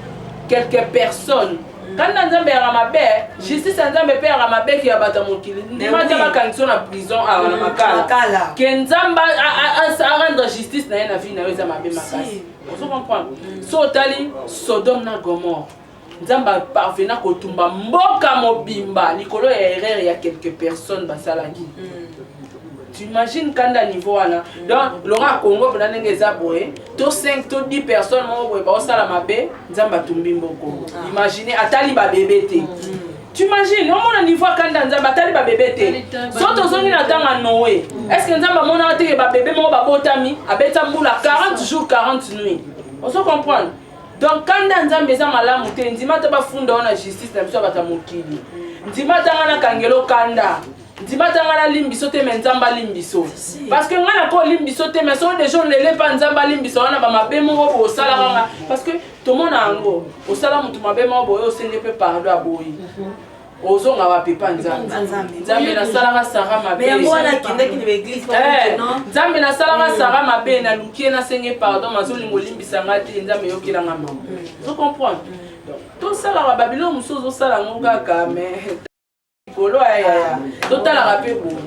quelques personnes, kanda Nzambe yaka mabe, justice ya Nzambe mpe yaka mabe ke ya bato ya mokili? Ndima te bakangisi yo na prison awa na Makala, ke Nzambe arendre justice na ye na vie na yo, eza mabe makasi. Ozo comprendre? So otali Sodome na Gomorre, Nzambe aparvena kotumba mboka mobimba likolo ya erreur ya quelques personnes basalaki. Tu imagines kanda niveau wana? Donc longa Congo mpena ndenge eza boye, to 5 to 10 personnes moko boye baosala mabe, Nzambe atumbi mboko. Imagine, atali babebe te. Tu imagines, omona niveau akanda Nzambe, atali babebe te. So tozongi na ntango ya Noé, est ce que Nzambe amonaka teke babebe moko babotami, abeta mbula 40 jours 40 nuits? Ozo comprendre? Donc kanda Nzambe eza malamu te. Ndima ata bafunda wana justice na biso ya bato ya mokili, ndima ata nga nakangela kanda, ndima ata nga nalimbiso te, mais Nzambe alimbiso, parce que nga nako olimbiso te, mais soki déjà olele mpa Nzambe alimbisa wana bamabe moko boye osalaka nga, parce que tomona yango, osala motu mabe moko boye, osenge mpe pardon, aboyi. Ozonga wapi? Pa Nzambe. Nzambe, nasalaka Sara mabe. Nzambe, nasalaka Sara mabe, naluki ye, nasenge pardon, mazolinga olimbisanga te. Nzambe, yokelanga mama. Ozo comprendre? Donc tosalaka babiloko mosusu, ozosala yango kaka, mais likolo ayaya, totalaka mpe boye,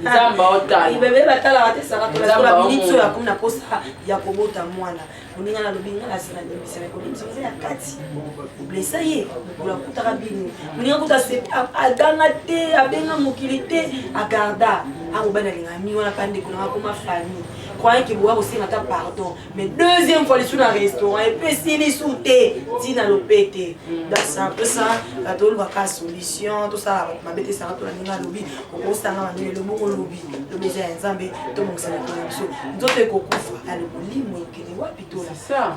Nzambe aotala. Bebe batalaka te. Sara Tola, minute oyo akomi na posa ya kobota mwana. Moninga nalobi nga nasi nalimbisa, me kolimbisa eza ya kati. Oblesa ye mokolo akutaka bino. Moninga kuta aganga te, abenga mokili te, agarda amobali alinga mi wana mpa ndeko nanga akoma famille, croyant ke boya kosenga ata pardon. Mais deuxième fois lisu na restaurant epesi lisu te, ntina lope te. Donc c'est un peu ça. Tolukaka solution, tosala bato mabe te. Sara Tola, ndenge alobi, okosanga mandele lobongo, lobi lobi eza ya Nzambe. Tobongisa mikolo na biso. Nzoto ekokufa, ale molimo ekende wapi? Tola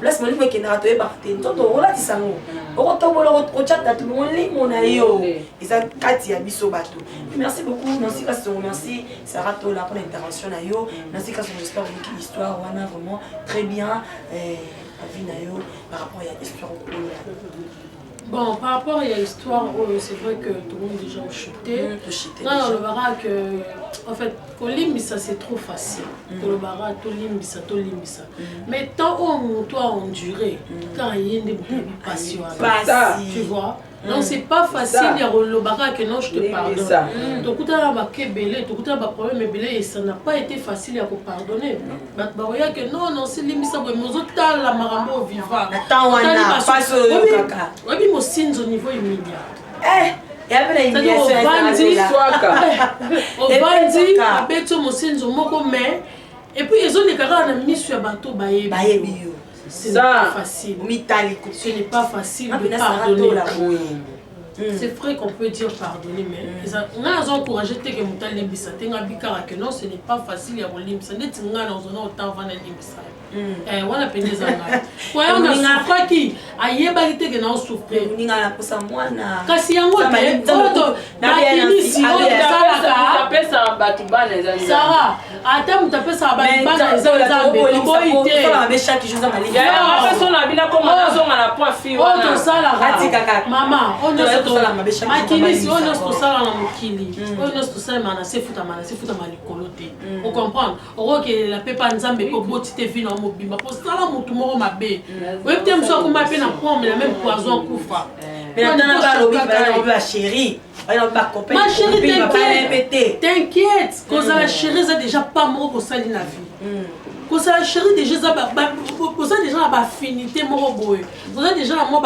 place molimo ekendaka toyebaka te. Nzoto okolatisa yango, okotombola, okotya tatu, molimo na yo eza kati ya biso bato. Merci beaucoup, Nancy Kasongo. Merci Sarah Tola pour l'intervention na yo. Nancy Kasongo, j'espère oyoki histoire wana vraiment très bien. Avis na yo par rapport ya histoire oyo? Bon, par rapport à l'histoire, c'est vrai que tout le monde déjà a chuté. Non, on verra que, en fait, kolimbisa, c'est trop facile. Tolobaka, tolimbisa, tolimbisa. Mais tant on doit endurer, quand il y a des passion, tu vois. Donc c'est pas facile ya kolobaka que non, je te pardonne. Tokutana bake ebele, tokutana baproblème ebele et ça n'a pas été facile ya kopardonner. Bato bakoya que non, non, silimbisa boye, mais ozotala makambo oyo viva. Oyebi mosinzo niveau humilia. Ovandi, abeti yo mosinzo moko, mais et puis ezoleka kaka na miso ya bato bayebi yo. Ce n'est pas facile. Ce n'est pas facile de pardonner. C'est vrai qu'on peut dire pardonner, mais nga nazo encouragé te ke moto alimbisa te. Nga bikaka que non, ce n'est pas facile ya kolimbisa. Neti nga nazona autant vana limbisa wana pene eza ngai koya na souffraki, ayebaki te ke na osouffrir. Kasi yango te oyo bakinisi oyo tosalaka. Bato bana eza. Sara, ata moto apesaka bato bana eza Nzambe, toboyi te. Apeso na bino koma nazonga na point fi. Oyo tosalaka, mama, oyo nyonso makinisi, oyo nyonso tosala na mokili, oyo nyonso tosalema na se, futama na se, futama likolo te. Ocomprendre? Okokelela mpe pa Nzambe mpo boti te vino ya mobimba mpo sala motu moko mabe. Oyebi te, mosu akoma mpe na pomme na même poison, akufa. Ma chérie, t'inquiète, t'inquiète. Kozala chérie eza déjà pas moko kosali na vie. Kozala chérie déjà eza, oza déjà na baaffinité moko boye, oza déjà na mwa,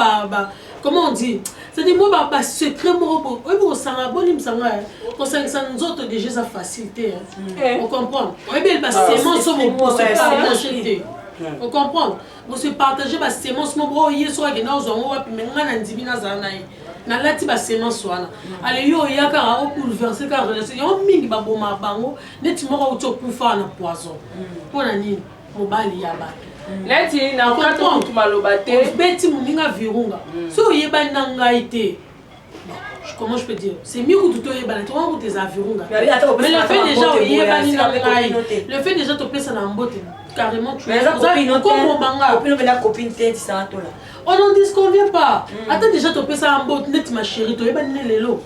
comment on dit, c'est-à-dire moi basecret moko boye. Oyebi kosanga, bolimbisa ngai, kosangisa nzoto déjà eza facile te. Ocomprendre? Oyebi basemence oyo bosepartage te. Ocomprendre? Bose partage basemence moko oyo ye soki akenda ozwa yango wapi, me ngai na ndimi nazala na ye, nalati basemence wana. Ale yo oya kaka obouleverse kaka relation yango. Mingi baboma bango neti moko auti okufa na poison. Mpo na nini? Mobali ya bato. Neti na okata motu maloba te. Obeti moninga virunga. Soki oyebani na ngai te, comment je peux dire, c'est mieux kutu toyebana te, wana kutu eza virunga. Mais le fait déjà oyebani na ngai, le fait déjà topesa na mbote, carrément tu komobanga. On n'en disconvient pas. Ata déjà topesa mbote neti ma chérie, toyebani ne lelo,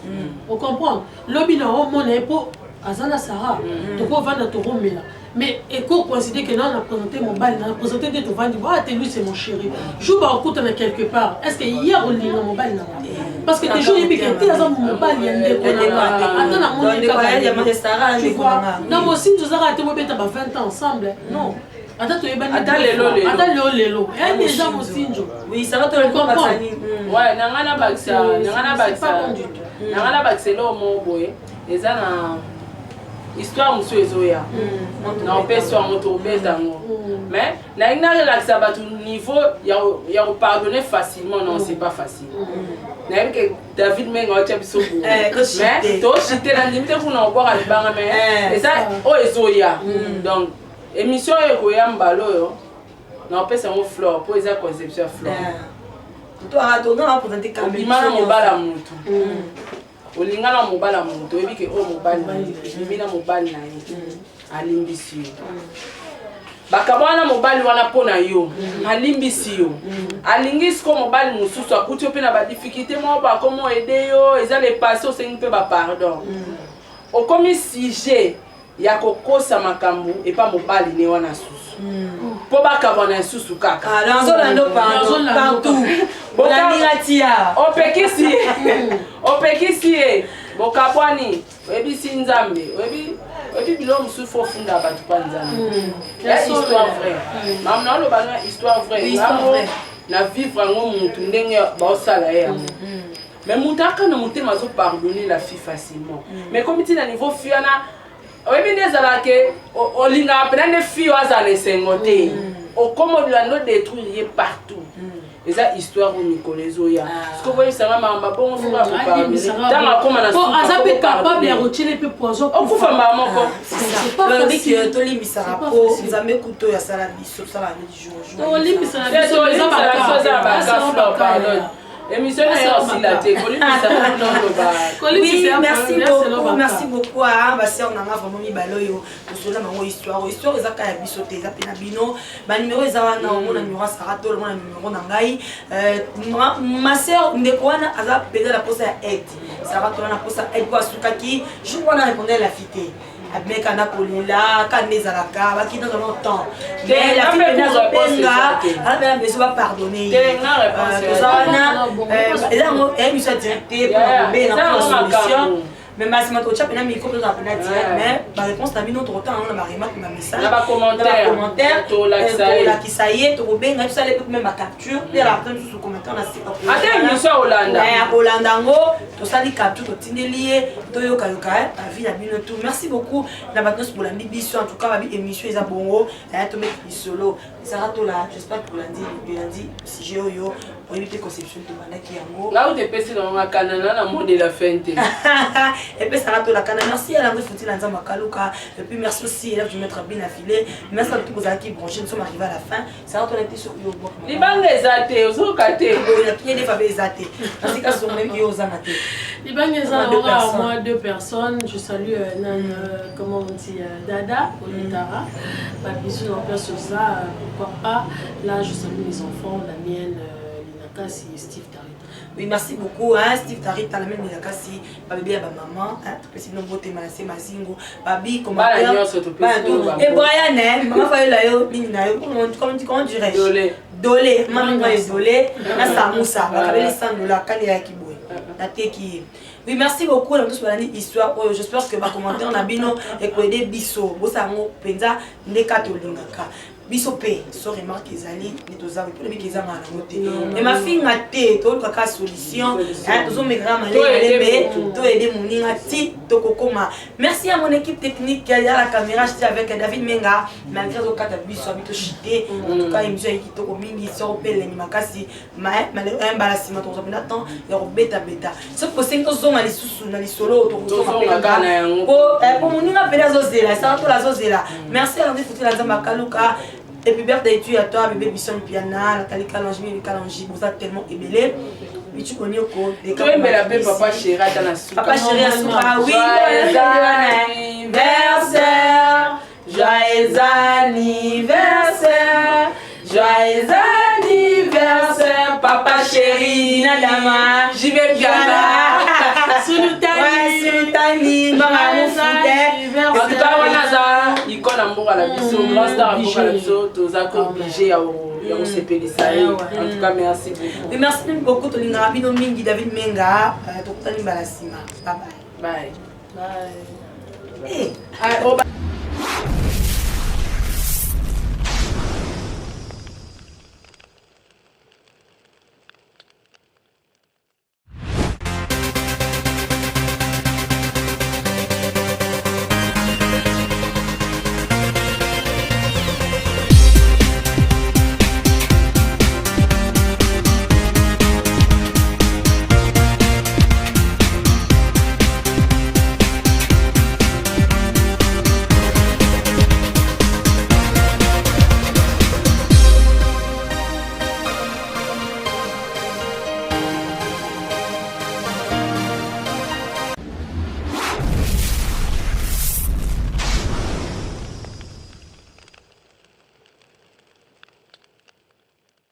ocomprendre? Lobi na omona ye mpo aza na Sara, tokovanda, tokomela, mais eko coïncider que na présenté mobali, na présenté nde tovandi bo ate, lui c'est mon chéri. Jour bakokutana quelque part, est ce que ye akolinga mobali na nga? Parce que déjà oyebi ke te aza mobali ya ndeko na ata namoni kaka, tu vois. Na mosinzi ozaka te bobeta ba 20 ans ensemble, non. Ata toyebani ata lelo lelo. Ata lelo lelo eya déjà mosinzo. Ouais, nanga na bakisa, nanga na bakisa, nanga na bakisa eloko moko boye. Eza na histoire mosusu ezoya na opesi yango, tobeta yango, mais nalingi narelakisa bato niveau ya kopardonner facilement. Non, c'est pas facile. Nayebi ke David Menga otya biso boye, mais toshite na ndimi te kuna kobwaka libanga, mais eza oyo ezoya. Donc émission oyo ekoya mbala oyo, na opesa yango flore mpo eza conception ya flore. Obima na mobala motu, olinga na mobala motu, oyebi ke oyo mobali na ye, obimi na mobali na ye, alimbisi yo. Bakaba wana mobali wana mpo na yo, alimbisi yo, alingi siko mobali mosusu, akuti yo mpe na badifficulté moko, bakomo aider yo, eza le passé, osengi mpe bapardon, okomi sujet ya kokosa makambo epa mobali ne wana susu, mpo bakabwana lisusu kaka. Nazolanda partout, bolandinga tia. Opekisi, opekisi ye, bokabwani, oyebisi Nzambe, oyebi, oyebi biloko mosusu fo ofunda bato mpa Nzambe. Ya histoire vraie, mamu naoloba na histoire vraie ngango na vivre yango, mutu ndenge baosala ye yango, mais moto aka na motema azopardonner la fille facilement, mais komi ntina niveau fille wana, oyebi nde ezalaka ke olingaka mpena nde fille oyo azala na esengo te, okoma olanda odétruire ye partout. Eza histoire oyo mikolo ezoya. Siko boyebisanga makambo bongo, fo kopardonner ntango akóma na aza mpe capable ya kotiele mpe poison. Okufa mbala moko. Lobiki tolimbisaka po Nzambe kutu oyo asala biso, tosala jour. Tolimbisana biso. Eza pardon, émission na yo osila te, kolimbisa oloba. Oui, merci beaucoup, merci beaucoup à basœur nanga vraiment mibale oyo tosola bango histoire. Histoire eza kaka ya biso te, eza mpe na bino. Banumero eza wana, omona numero ya Sara to omona numero na ngai. Ma sœur, ndeko wana aza mpenza na posa ya aide. Sara Tola na posa aide po asukaki jour wana répondait la fille te, abimeka na kolela ka nde ezalaka bakita dans longtemps, mais la fille mpenza azobenga, aza mpenza besoin bapardonne ye. Toza wana, eza yango émission ya direct te mpona kobenga mpona solution, mais masima totya mpena micro, tozala mpena direct, mais baréponse na bino tokotanga yango na baremarque, na bamessage, na bacommentaire. Tolakisa ye, tokobenga, tosala mpe même bacapture mpe alaka mosusu commentaire na Ata émission olanda. Akolanda yango, tosali capture, totindeli ye, toyokayoka avis na bino tout. Merci beaucoup na bato nyonso bolandi biso. En tout cas, babi émission eza bongo, tomeki lisolo. Ezaka Tola, j'espère que bolandi, bolandi sujet oyo, oyebi mpe conception tobandaki yango. Nga uta epesi na makana na mot de la fin te. Epesaka Tola kana. Merci à Landry Futi na Nzambe akaluka, et puis merci aussi élève du maître Bina Filet. Merci à tout bozalaki branché. Nous sommes arrivés à la fin. Sara Tola te, soki yo Libanga eza te, ozoyoka te. Ye nde fabe eza te, nasika songo nayebi yo ozanga te. Libanga eza na moi deux personnes. Je salue nan, comment on dit, Dada Olitara, ba bisous en place oza. Pourquoi pas là, je salue mes enfants, la mienne Lina Kasi et Steve Tarita. Oui, merci beaucoup, hein, Steve Tarita, la même Lina Kasi, babebe ya bamama, hein, topesi bino mbote na se mazingo babi. Bana nyonso topesi. Et Brian, hein, mama fayola yo nini na yo, comment dirais-je? Dolé. Dolé, mama ye dolé na samusa bakabeli 100 $ kani yaki boye nateki ye. Oui, merci beaucoup na biso balandi histoire oyo. J'espère que bacommentaire na bino ekoaider biso, bosala yango mpenza ndeka tolingaka biso mpe. So remarque ezali nde toza mpo nabiki ezangaka nango te, me mafinga te, tolukaka solution, tozomekaka malembe, toaider moninga ti tokokoma. Merci à mon équipe technique ya la caméra, j'étais avec David Menga, malgré azokata biso abi tochite. En tout cas, émission yaki kitoko mingi, soko mpe elengi makasi. Mbala nsima tokozwa mpena temps ya kobetabeta. Soki bosengi tozonga lisusu na lisolo, tokozonga po moninga mpena azozela, esaka Tola azozela. Merci à Landry Futila, Nzambe akaluka. Et puis birthday tu à toi, bébé Bisson Piana, Nathalie Kalanji, Mimi Kalanji, boza tellement ebele. Bichu Konyoko. Toyembela mpe papa chéri ata na suka. Papa chéri ya suka, oui. Joyeux anniversaire, joyeux anniversaire, joyeux anniversaire, papa chéri. Nadama. JB Piana. Sulutani. Sulutani, mama mofute. En tout cas, wana aza icône ya mboka na biso, grand star ya mboka na biso, toza ko obligé ya kosepelisa ye. En tout cas, merci beaucoup. Oui, merci beaucoup, tolingaka bino mingi. David Menga, tokutani mbala nsima. Bye bye. Bye. Bye. Eh. Ah, oh, bye.